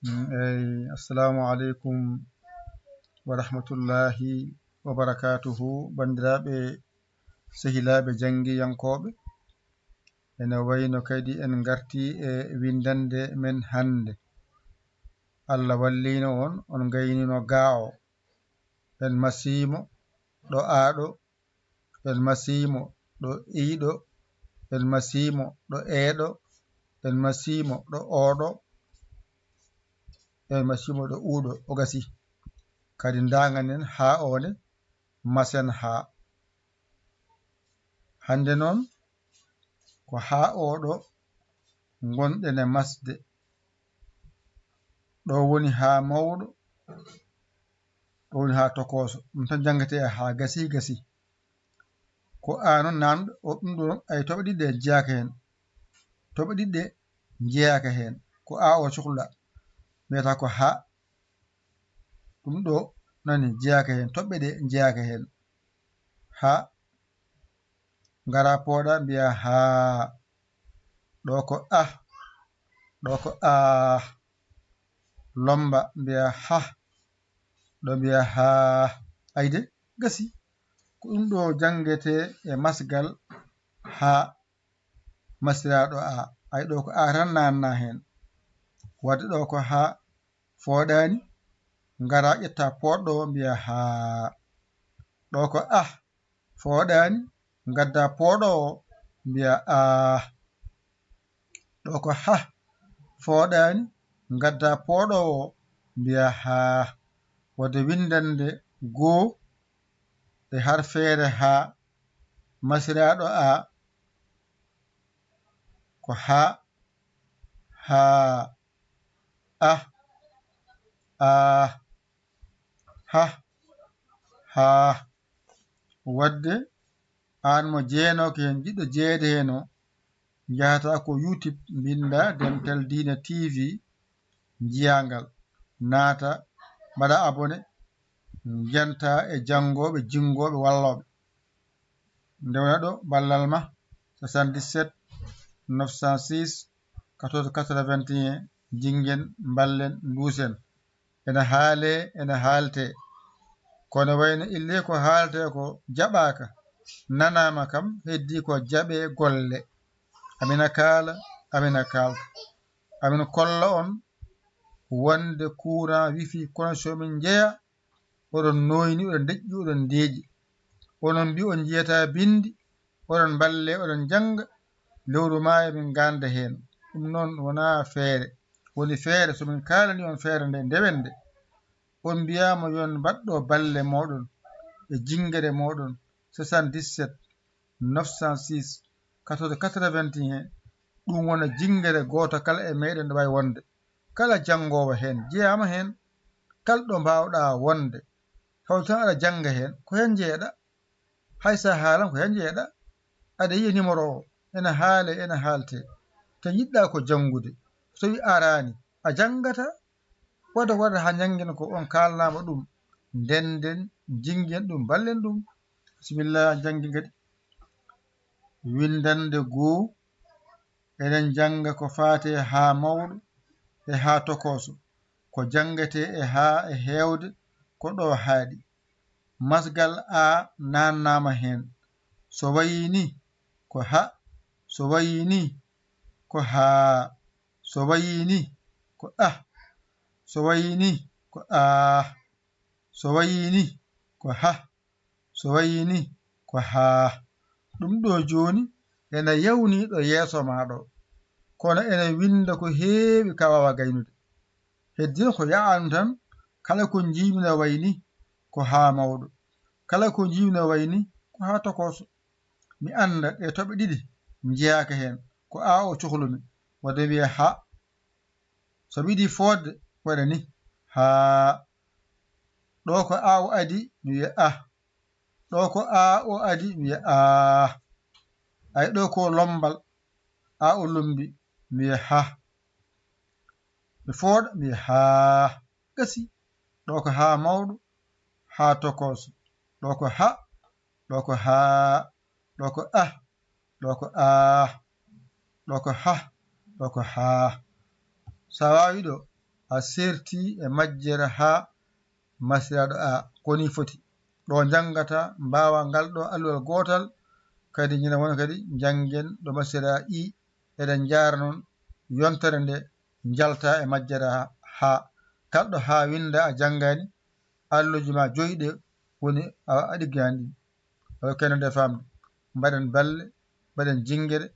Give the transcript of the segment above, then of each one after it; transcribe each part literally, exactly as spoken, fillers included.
Mm, eyi, assalamu aleykum wa rahmatullahi wa barakatuhu, banndiraaɓe, sehilaaɓe janngiyankooɓe. Ene wayno kadi en ngarti e winndannde men hannde. Allah wallino on, on ngaynino ga o. En masiimo ɗo aaɗo, en masiimo ɗo iiɗo, en masiimo ɗo eeɗo, en masiimo ɗo ooɗo, en masiimo ɗo uuɗo. O gasi. Kadi ndaanganen haa oone, masen haa. Hannde noon, ko haa ooɗo ngonɗen e masde. Ɗo woni haa mawɗo, ɗo woni haa tokooso. Ɗum tan janngete haa gasi, gasi. Ko a noon naamɗo, o ɗum ɗo ay toɓe ɗiɗi ɗe jeyaaka heen. Toɓe ɗiɗi ɗe jeyaaka heen. Ko a o cohluɗa. Mbiyata ko haa. Ɗum ɗo nani jeyaaka heen. Toɓɓe ɗe jeyaaka heen. Haa. Ngara pooɗa mbiya haa. Ɗo ko ah. Ɗo ko ah. Lomba mbiya ha. Ɗo mbiya haa. Ayde gasi. Ko ɗum ɗo janngete e masgal haa masiraaɗo a. Ay ɗo ko a tan naanna heen. Wadde ɗo ko haa fooɗaani. Ngara ƴetta pooɗɗo o mbiya haa. Ɗo ko ah fooɗaani. Ngadda pooɗo o mbiya ah. Ɗo ko ha fooɗaani. Ngadda pooɗo o mbiya haa. Wadde winndannde goo e harfeere haa masiraaɗo a ko haa, haa, ah, ah, ha, haa. Wadde aan mo jeenooke heen, jiɗɗo jeyeede heen o, njahata ko YouTube, mbinnda Dental Diine T V, njiyaa ngal, naata, mbaɗa abonné, njanta e janngooɓe, jinngooɓe, wallooɓe. Ndewna ɗo ballal ma, soixante-dix-sept neuf cent six quatorze quatre-vingt-un, jinngen, mballen, nduusen. Ene haalee, ene haaltee. Kono wayno illee ko haaltee ko jaɓaaka, nanaama kam, heddii ko jaɓee golle. Amina kaala, amina kaalta. Amin kolla on wonde courant, wifi, connexion min njeya, oɗon nooyni, oɗon deƴƴi, oɗon ndeeƴi. Onon mbi on njiyata binndi, oɗon mballe, oɗon njannga, lewru maayo min ngannda heen. Ɗum noon wonaa feere. Woni feere, so min kaalani on feere nde, ndewen nde. On mbiyaama yo on mbaɗ ɗo balle mooɗon e jinngere mooɗon, soixante-dix-sept neuf cent six quatorze quatre-vingt-un, ɗum wona jinngere gooto kala e meɗen ɗo waawi wonde. Kala janngoowo heen jeyaama heen, kala ɗo mbaawɗaa wonde, taw tan aɗa jannga heen, ko heen njeyeɗaa. Hay so a haalan ko heen njeyeɗaa. Aɗa yiya numéro o, ene haalee, ene haaltee. Te njiɗɗaa ko janngude. So tawii araani, a janngataa. Wada wada haa njanngen ko on kaalnaama ɗum. Ndennden, njinngen ɗum, mballen ɗum. Bisimilla, njanngee kadi. Winndannde goo, eɗen njannga ko faati e haa mawɗo e haa tokooso. Ko janngetee e haa e heewde ko ɗo haaɗi. Masgal a naannaama heen. So wayii ni ko ha, so wayii ni ko haa, so wayii ni ko ah, so wayii ni ko aah, so wayii ni ko ha, so wayii ni ko haa. Ɗum ɗo jooni ene yawnii ɗo yeeso maa ɗo, kono ene winnda ko heewi ka waawa gaynude. Heddii ko ya'anu tan, kala ko njiimi no wayi ni ko haa mawɗo, kala ko njiimi no wayi ni ko haa tokooso. Mi annda ɗe toɓe ɗiɗi njeyaaka heen, ko a o cohlumi, wadde wiya ha. So mi yiɗi fooɗde, waɗa ni, haa. Ɗo ko a o adi, mi wiya ah. Ɗo ko a o adi, mi wiya aah. Ay ɗo ko lombal, a o lombi, mi wiya ha. Mi fooɗa, mi wiya haa. Gasi. Ɗo ko haa mawɗo, haa tokooso. Ɗo ko ha, ɗo ko haa, ɗo ko ah, ɗo ko aah, ɗo ko ha, ɗo ko haa. So a waawi ɗo, a serti e majjere haa masiraaɗo A. Ko ni foti. Ɗo njanngata mbaawa ngal ɗo alluwal gootal, kadi ñande won kadi njanngen ɗo masira I. Eɗen njaara noon yontere nde njalta e majjere haa, haa kala ɗo haa winnda a janngaani, alluuji ma joyi ɗe woni a, a ɗiggaani ɗi. Awa kene nde famde. Mbaɗen balle, mbaɗen jinngere,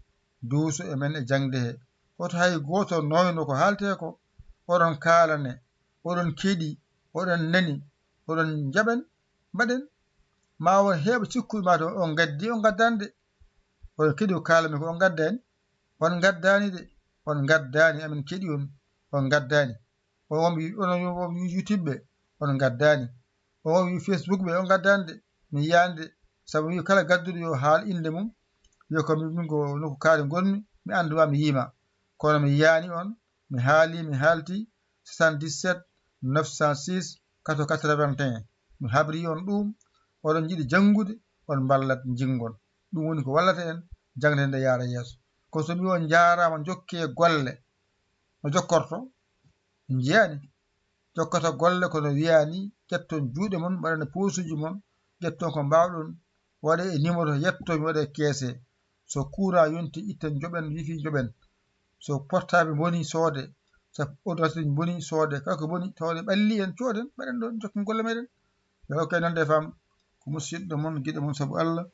duuso e men e jaŋde he. Hoto hay gooto nooyno ko haalte ko, oɗon kaalane, oɗon keɗi, oɗon nani, oɗon njaɓen, mbaɗen. Ma o heɓa cikkuɓe ma to on gaddi, on gaddaani de. Oɗon keɗi ko kaalami ko on gaddaani, on gaddaani de, on gaddaani, amin keɗi on, on gaddaani. O won wi-, onon yo-, won wi YouTube ɓe, on gaddaani. O won wi Facebook ɓe, on gaddaani de. Mi yiyaani de. Sabu wi kala gadduɗo yo haal innde mum, yo ko min, min ko nokku kaari ngonmi, mi annduwa, mi yiima. Kono mi yiyaani on, mi haali, mi haalti, soixante-dix-sept neuf cent six quatre-vingts quatre-vingt-un. Mi habri on ɗum, oɗon njiɗi janngude, on mballat jinngon. Ɗum woni ko wallata en, jaŋde nde yaara yeeso. Kono so mi on njaaraama, njokkee golle. No jokkorto? En njiyaani. Jokkata golle kono wiyaani, ƴetton juuɗe mon, mbaɗane poosuji mon, ƴetton ko mbaawɗon, waɗe e numéro, yetto mi waɗe keese. So courant yonti, itten njoɓen, wifi njoɓen. So portable boni, soode. So ordinateur boni, soode. Kala ko boni, tawde ɓalli en, cooden, mbaɗen ɗon, jokken golle meɗen. Yo kay nande fam, ko musidɗo mon, giɗo mon sabu Allah,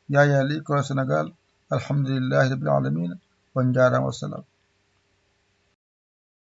Yaya Ly, ko Sénégal. Alhamdulillahi Rabbil Alamina. On njaaraama, wassalam.